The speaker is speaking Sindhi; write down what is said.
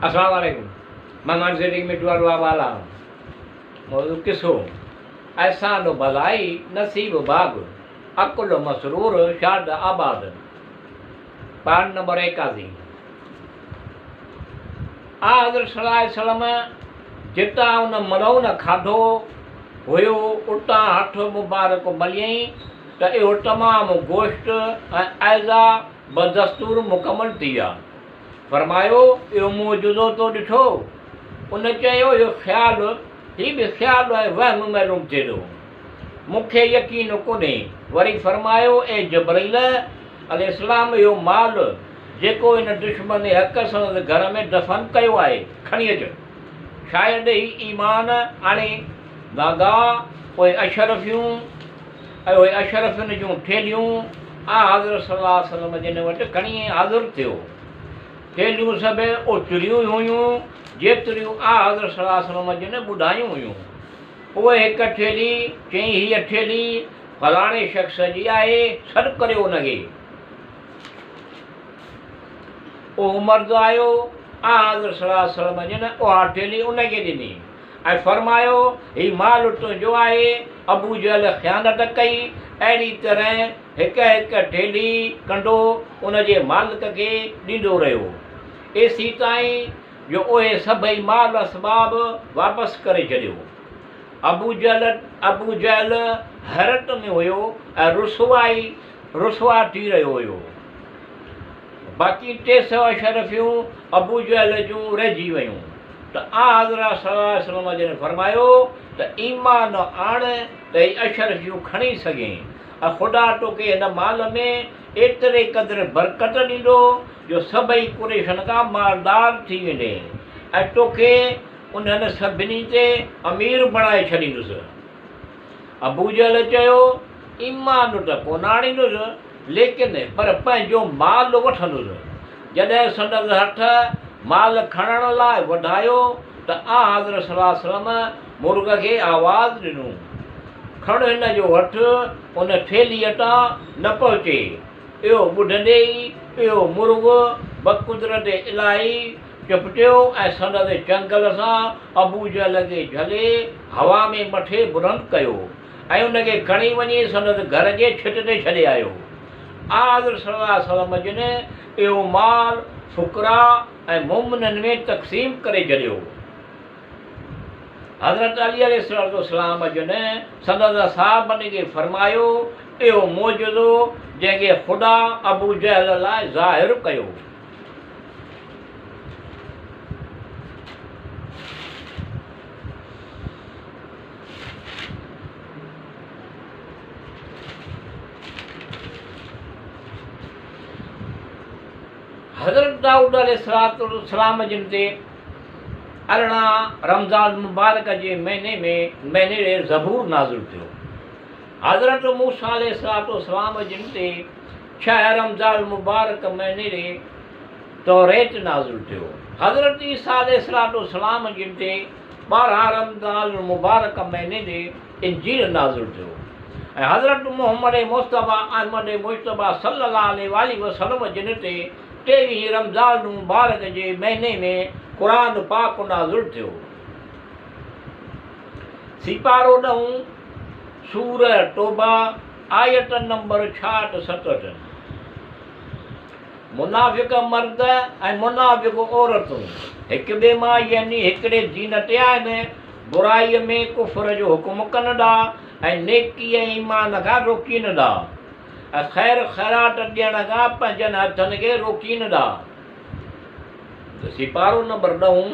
السلام عليڪم مهمان زندگي ۾ دعا دعا والا موضوع قصو احسان ڀلائي نصيب ڀاڳ عقل مسرور شاد آباد پارٽ نمبر 81. آ حضرت صلي الله عليه وسلم جتان ان ملعون کاڌو هيو اتان هٿ مبارڪ مليائين ته اهو تمام گوشت ۽ اعضا بدستور مڪمل ٿي ويا. فرمايو، اهو معجزو تو ڏٺو؟ ان چيو، اهو خيال، هي به خيال ۽ وهم معلوم ٿئي ٿو. مون کي يقين ڪونهي. وري فرمايو، اي جبرئيل عليه السلام! اهو مال جيڪو هن دشمن حق سندس گهر ۾ دفن ڪيو آهي، کڻي اچ. شايد هي ايمان آڻي. ڌاڳا، اهي اشرفيون ۽ اهي اشرفين جون ٿيلهيون آنحضرت صلي الله عليه وسلم جن وٽ کڻي حاضر ٿيو. ٿيلهيون سڀ اوتريون ئي هيون، جيتريون آنحضرت صلي الله عليه وسلم جن ٻڌايون هيون. پوء هڪ ٿيلهي چيائين، هيء ٿيلهي فلاڻي شخص جي آهي، سڏ ڪريو ان کي. اهو مرد آيو، آنحضرت صلي الله عليه وسلم جن اها ٿيلهي ان کي ڏني. ۽ فرمايو، هي مال تنهنجو آهي، ابو جهل خيانت ڪئي، اهڙي طرح هڪ هڪ ٿيلهي ڪنڊو ان جي مالڪ کي ڏيندو رهيو، ايسيتائين جو اهي سڀئي مال اسباب واپس ڪري ڇڏيو. ابو جهل ابو جهل حيرت ۾ هيو ۽ رسوائي رسوا ٿي رهيو هيو. باقي 300 اشرفيون ابو جهل جون رهجي ويون ته آنحضرت صلي الله عليه وسلم جن فرمايو ته ايمان آڻ ته هي اشرفيون کڻي سگهين ۽ خدا توکي هن مال ۾ ايتري قدر برڪت ڏيندو جو سڀئي قريشن کان مالدار ٿي ويندين ۽ توکي انهن سڀني تي امير بڻائي ڇڏيندس. ابوجهل چيو، ايمان ته ڪونه آڻيندس، ليڪن پر پنهنجو مال وٺندس. جڏهن سندس هٿ مال کڻڻ لاء وڌايو ته آنحضرت صلي الله عليه وسلم مرغ کي آواز ڏنو، کڻ هن جو هٿ ان ٿيلهيء تان نه پهچي. اهو ٻڌندي ئي اهو مرغ بقدرت الاهي چپٽيو ۽ سندس چنگل سان ابوجهل کي جهلي هوا ۾ مٿي بلند ڪيو ۽ ان کي کڻي وڃي سندس گهر جي ڇت تي ڇڏي آيو. آنحضرت صلي الله عليه وسلم جن اهو مال فقراء ۽ مؤمنن ۾ تقسيم ڪري ڇڏيو. حضرت علي عليه الصلوة والسلام جن سندس اصحابن کي فرمايو، اهو معجزو جنهن کي خدا ابوجهل لاء ظاهر ڪيو. حضرت دائود عليه الصلوة والسلام جن تي 18 رمضان المبارڪ جي مهيني ۾ مهيني ري زبور نازل ٿيو. حضرت موسيٰ عليه الصلوة والسلام جن تي 6 رمضان المبارڪ مهيني ري توريت نازل ٿيو. حضرت عيسيٰ عليه الصلوة والسلام جن تي 12 رمضان المبارڪ مهيني ري انجيل نازل ٿيو ۽ حضرت محمد مصطفيٰ احمد مجتبيٰ صلّي الله عليه واٰله وسلّم جن تي 23 رمضان المبارڪ جي مهيني ۾ قرآن پاڪ نازل ٿيو. سيپارو ڏهون، سورة توبه، آيت نمبر 66 67. منافق مرد ۽ منافق عورتون هڪ ٻئي مان يعني هڪڙي دين تي آهن، برائيء ۾ ڪفر جو حڪم ڪندا ۽ نيڪي ۽ ايمان کان روڪيندا ۽ خير خيرات ڏيڻ کان پنهنجن هٿن کي روڪيندا. سيپارو نمبر ڏهون.